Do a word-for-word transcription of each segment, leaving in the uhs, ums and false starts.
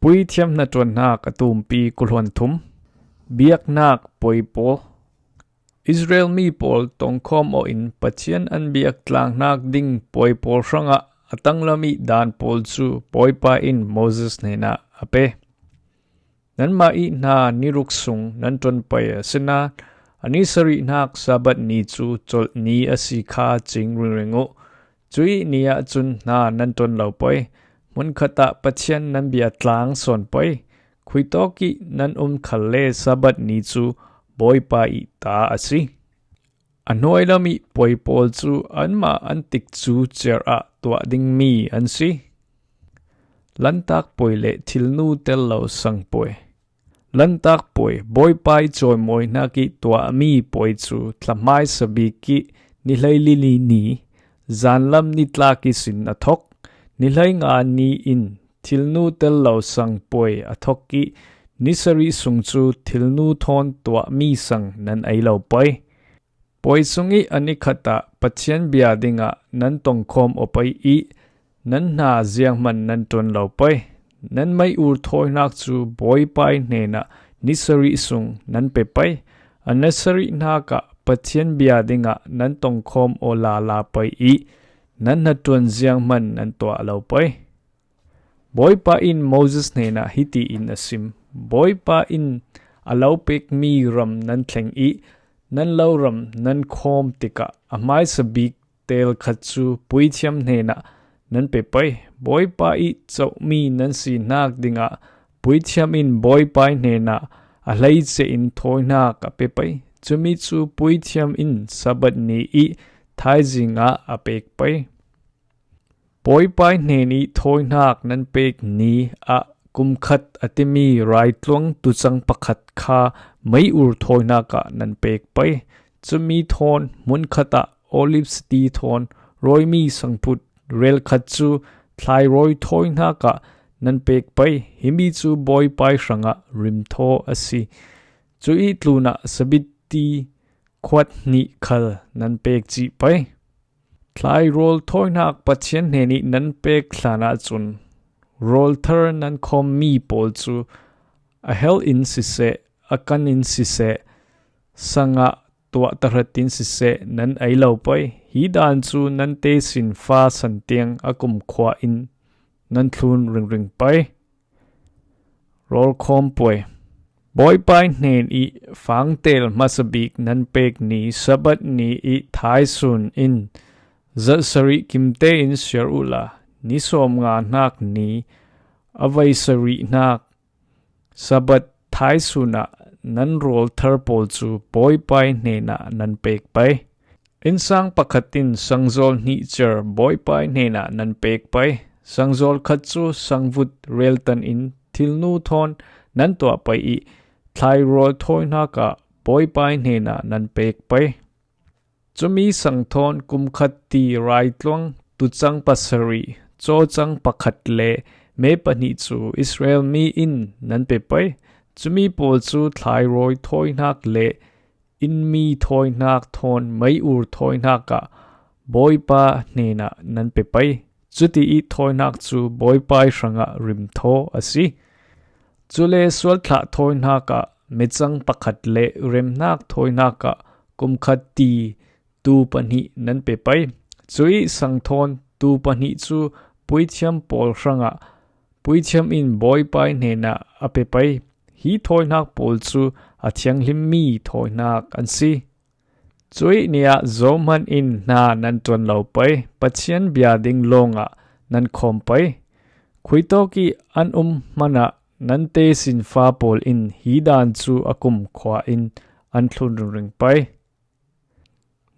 Puithiam hnaṭuanhnak a tumpi kul hluan thum. Biaknak puai pawl. Israel mi pawl tongkhawm awhin Pathian an biak tlanghnak ding puai pawl hrangah a tanglam ih dan pawl cu Bawipa in Moses hnenah a pe. Nanmah ih hna ni ruk sung nan ṭuan pei a si nain, a ni sarihnak Sabbath ni cu colh ni a si kha cing ringring uh. Cuih ni ah cun hna nan ṭuan lo pei. Hmunkhat ah Pathian nan bia tlang sawn pei. Khuitawk ih nan um khalle Sabbath ni cu Bawipa ih ta a si. A hnuailam ih puai pawl cu anmah an tikcu ciar ah tuah dingmi an si. Lantak puai le thilnu tel lo sang puai. Lantak puai, Bawipa ih cawimawi hnak ih tuahmi puai cu thlahmaisa bik ih ni hleili ni, zanlam nitlak ihsin a thok. Ni hleinga ni in thilnu tel lo sang puai a thok ih ni sarih sung cu thilnu thawn tuahmi sang nan ei lo pei. Puai sung ih a ni khat ah Pathian bia dingah nan tongkhawm aw pei ih nan hna zianghman nan ṭuan lo pei. Nan mei ur thawinak cu Bawipa ih hnenah ni sarih sung nan pe pei. A ni sarihnak ah Pathian bia dingah nan tongkhawm aw lala pei ih nan hnaṭuan zianghman nan tuah lo pei. Bawipa in Moses hnenah hiti in a sim: Bawipa in a lo pekmi ram nan thleng ih nan lo ram nan khawm tikah a hmaisa bik tel khat cu puithiam hnenah nan pe pei. Bawipa ih cohmi nan sinak dingah puithiam in Bawipa ih hnenah a hleice in thawinak a pe pei. Cumi cu puithiam in Sabbath ni ih thaizing ah a pek pei. Bawipa ih hnen ih thawinak nan pek ni ah kum khat a timi raitluang tucang pakhat kha mei ur thawinak ah nan pek pei. Cumi thawn hmunkhat ah olive ti thawn rawimi sangphut rel khat cu thlairawi thawinak ah nan pek pei. Himi cu Bawipa ih hrangah rimthaw a si. Cu ih tlunah sabit ti khuat hnih khal nan pek cih pei. Thlai rawl thawinak Pathian hnen ih nan pek hlan ahcun rawl thar nan khawmmi pawl cu a hel in siseh, a kan in siseh, sangah tuah tahratin siseh nan ei lo pei. Hi dan cu nan tesinfa san tiang a kumkhua in nan thlun ringring pei. Rawl khawm puai. Bawipa ih hnen ih fangtel hmasa bik nan pek ni Sabbath ni ih thaisun in zarh sarih kim tein siar uhla, ni sawmnga hnak ni a vei sarih hnak Sabbath thaisun ah nan rawl thar pawl cu Bawipa ih hnenah nan pek pei. Innsang pakhat in sangzawl hnih cer Bawipa ih hnenah nan pek pei. Sangzawl khat cu sangvut reltan in thilnu thawn nan tuah pei ih thlai rawl thawinak ah Bawipa ih hnenah nan pek pei. Cumi sang thawn kum khat ti raitluang tucang pasarih, cawcang pakhat le me pahnih cu Israel mi in nan pe pei. Cumi pawl cu thlai rawl thawinak le innmi thawinak thawn mei ur thawinak ah Bawipa hnenah nan pe pei. Cuti ih thawinak cu Bawipa ih hrangah rimthaw a si. Cule sualthlah thawinak ah mecang pakhat le remnak thawinak ah kum khat ti tuu pahnih nan pe pei. Cuih sang thawn tuu pahnih cu puithiam pawl hrangah puithiam in Bawipa ih hnenah a pe pei. Hi thawinak pawl cu a thianghlimmi thawinak an si. Cuih ni ah zohhmanh in hna nan ṭuan lo pei. Pathian bia ding lawngah nan khawm pei. Khuitawk ih an um hmanh ah nan tesinfa pawl in hi dan cu a kumkhua in an thlun ringring pei.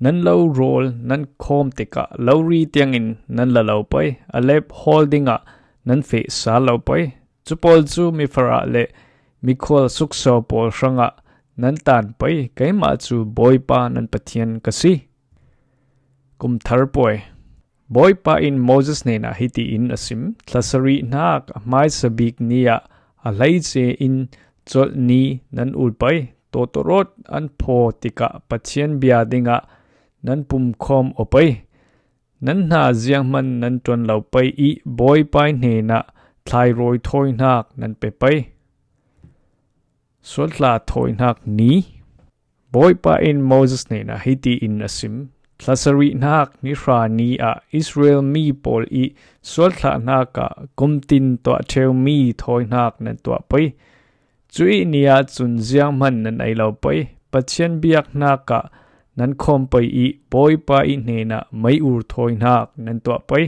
Nan lo rawl nan khawm tikah lori tiangin nan la lo pei, a lep hawl dingah nan feh sal lo pei. Cu pawl cu mifarah le mikhual sukso pawl hrangah nan tan pei, keimah cu Bawipa nan Pathian ka si. Kum thar puai. Bawipa in Moses hnenah hiti in a sim: Thlasarih hnak a hmaisa bik ni ah a hleice in colh ni nan ul pei. Tawtawrawt an phaw tikah Pathian bia dingah nan pumkhawm aw pei. Nan hna zianghman nan ṭuan lo pei ih Bawipa ih hnenah thlairawl thawinak nan pe pei. Sualthla thawinak ni. Bawipa in Moses hnenah hiti in a sim: Thlasarihnak ni hra ni ah Israel mi pawl i sualthlahnak ah kumtin tuah ṭheumi thawinak nan tuah pei. Cuih ni ah cun zianghman nan ei lo pei. Pathian biaknak ah nan khawm pei i Bawipa i hnenah mei-ur thawinak nan tuah pei.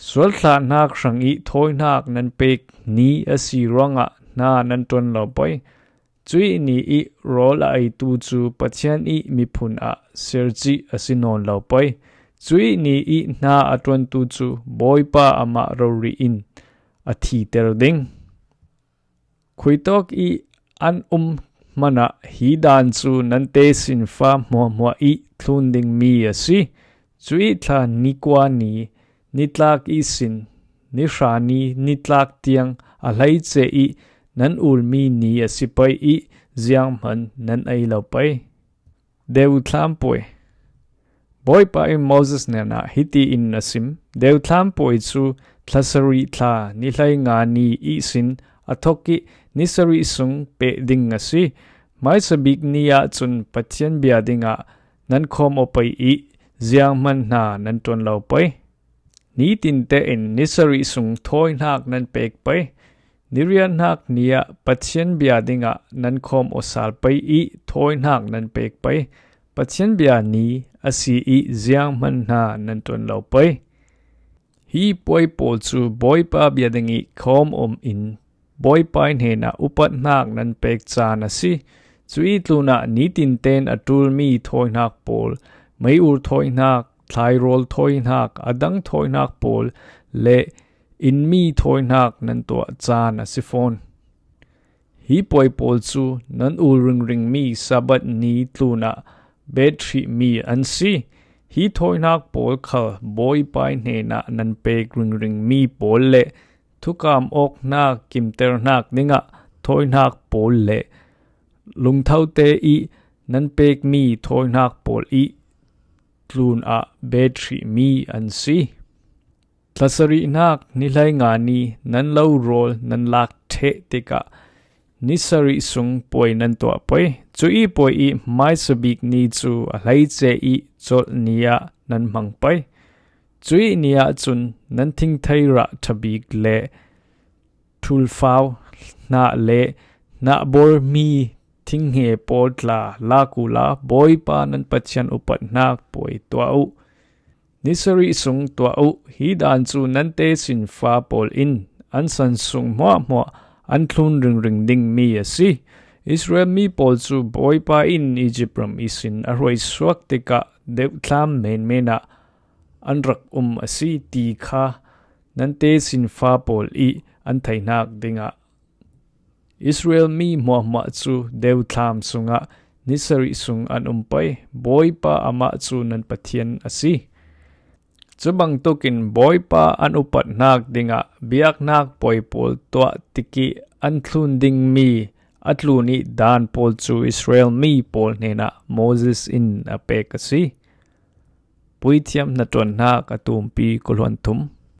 Sualthlahnak hrang i thawinak nan pek ni a si ruangah hna nan ṭuan lo pei. Cuih ni i rawl a eitu cu Pathian i miphun ah sercih a si nawn lo pei. Cuih ni i hna a ṭuantu cu Bawipa amah rori in a thiter ding. Khuitawk i an um hmanah hi dan cu nan tesinfa hmuahhmuah i thlun dingmi a si. Cuih thla ni kua ni, nitlak ihsin ni hra ni, nitlak tiang a hleice i nan ulmi ni a si pei i zianghman nan ei lo pei. Deuthlam puai. Bawipa in Moses hnenah hiti in a sim: Deuthlam puai cu thlasarih thla ni hleinga ni ihsin a thawk i ni sarih sung peh ding a si. Hmaisabik ni ahcun Pathian bia dingah nan khawm aw pei i zianghman hna nan ṭuan lo pei. Nitin tein ni sarih sung thawinak nan pek pei. Ni riatnak ni ah Pathian bia dingah nan khawm aw sal pei i thawinak nan pek pei. Pathian bia ni a si i zianghman hna nan ṭuan lo pei. Hi puai pawl cu Bawipa bia ding i khawm awm in Bawipa hnenah upatnak nan pek caan a si. Cuih tlunah nitin tein a ṭulmi thawinak pawl, mei-ur thawinak, thlairawl thawinak, a dang thawinak pawl le innmi thawinak nan tuah caan a si fawn. Hi puai pawl cu nan ul ringringmi Sabbath ni tlunah bet hrihmi an si. Hi thawinak pawl khal Bawipa hnenah nan pek ringringmi pawl le thukam awknak kimternak dingah thawinak pawl le lungthote i nan pekmi thawinak pawl i tlunah bet hrihmi an si. Thlasarihnak ni hleinga ni nan lo rawl nan lak ṭheh tikah ni sarih sung puai nan tuah pei. Cuih puai i hmaisabik ni cu a hleice i colh ni ah nan hmang pei. Cuih ni ahcun nan thingthei rah ṭha bik le ṭhulfau hnah le hnahbawrmi thinghe pawl tla lak uhla Bawipa nan Pathian upatnak puai tuah uh. Ni sarih sung tuah uh. Hi dan cu nan tesinfa pawl in an san sung hmuahhmuah an thlun ringring dingmi a si. Israel mi pawl cu Bawipa in Izipt ram ihsin a hruaisuak tikah deuhthlam menmen ah an rak um a si ti kha nan tesinfa pawl i an theinak dingah Israel mi hmuahhmuah cu deuthlam sungah ni sarih sung an um pei. Bawipa amah cu nan Pathian a si. Cu bangtuk in Bawipa an upatnak dingah biaknak puai pawl tuah tik i an thlun dingmi a tlun i dan pawl cu Israel mi pawl hnenah Moses in a pek a si. Puithiam hnaṭuannak a tumpi kawhhluan thum.